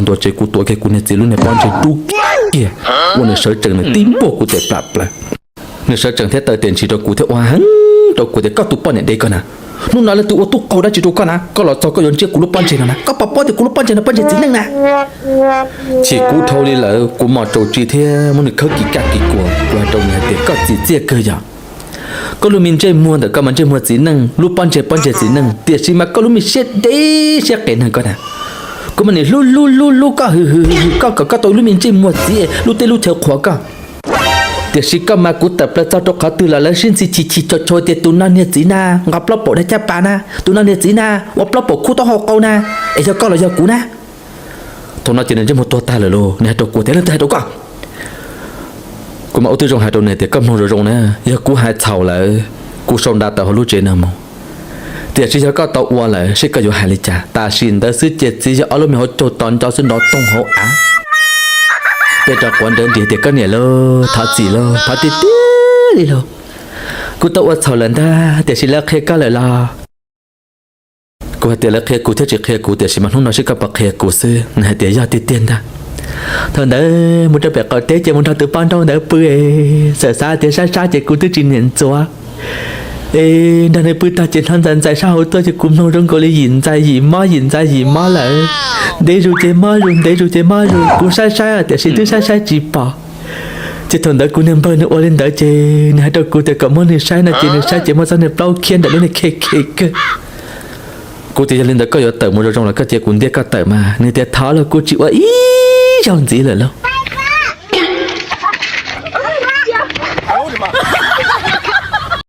ntua tsev kuv tuav kiag kuv niag txiv lub niag pob ntseg rub kiag, ua nws sawv tsees nws tib npuaj kuv tes plam plaws. Nws sawv tsees thiab taw tes ntshis rau kuv thiab ua heev rau kuv tias, koj tus poj niam dev koj na, hnub no leej twg ua tub qaug dab tsi rau koj na, koj los txog koj yuav ntsiab kuv lub pob ntseg no na, koj puas paub tias kuv lub pob ntseg no pob ntseg txiv neej na. Chim kuv dhau li lawm, kuv mos tsaus tsis thiab muab nws khawb kis kaj kis kuas, kuv hais rau nws hais tias, koj txiv txiaj kawg yog koj lub me ntsej muag ntawm koj mas ntsej muag txiv neej, lub pob ntseg pob ntseg txiv neej, tiam sis mas koj lub me siab deb siab qes neeg koj na. Kuv mas nim hlub hlub hlub hlub koj hwm hwm hwm hwm koj kom koj tau lub me ntsej muag txiv lub teb lub chaw qhuas koj. Tiam sis koj mas kuv tawm plaws txog rau qhov twg los lawv sib ntxhi chim chim chau chau tias tus no niag txiv na, nqa plaub paum dab caj pas na, tus no niag txiv na, ua plaub paum khub taub hau qau na, es yog koj los yog kuv na. Thaum no ces nws ntsej muag tuag tag lawm lauj, nws hais rau kuv tias, leej twg hais rau koj? Kuv mas ua tib zoo hais rau nws tias, koj mloog zoo zoo na, yog kuv hais txhaum lawm, kuv sau nra tawm hauv lub tsev no mus. Tiam sis yog koj tau ua lawm seb koj yuav hais li cas. Tam sim ntawd xwb ces txiv yog ob lub me hauv caug to nco xwb nrov toog hauv av. Peb rov quav nrawv nris tias, koj niam lauj, thov txim lauj, thov tiag tiag li lauj. Kuv tau ua txhaum lawm ntag, tiam sis lawv qhia koj lawm los? Kuv hais tias, lawv qhia kuv thiab tsis qhia kuv, tiam sis mas hnub no seb koj puas qhia kuv xwb. Nws hais tias, yog tiag tiag ntag. Thaum ntawd mus rau pem qaum teb ces mus nrog tus poj nrauj ntawd pw, txawm xav tias saib saib ces kuv twb tsis niam ntxuav. Es nrog nws pw tag ces hnov ntxais ntxais sab hauv tuaj ces kuv mloog zoo nkaus li yim ntxais yim mob yim ntxais yim mob lawm. Ntev zus ces mob zus, ntev zus ces mob zus, kuv saib saib tiam sis twb saib saib tsis pom. Ces thaum ntawd kuv niag npawg nws ua li ntawd ces nws hais rau kuv tias kom muab nws saib no ces nws saib ces muaj txoj niag plaub khiab ntawm lub niag khe khe kawg. Kuv tias, yog li ntawd koj yuav tawm mus zoo zoo los koj cia kuv ntiab koj tawm mas. Nws tias, thov los kuv tsis ua ib zaug ntxiv lawm lauj.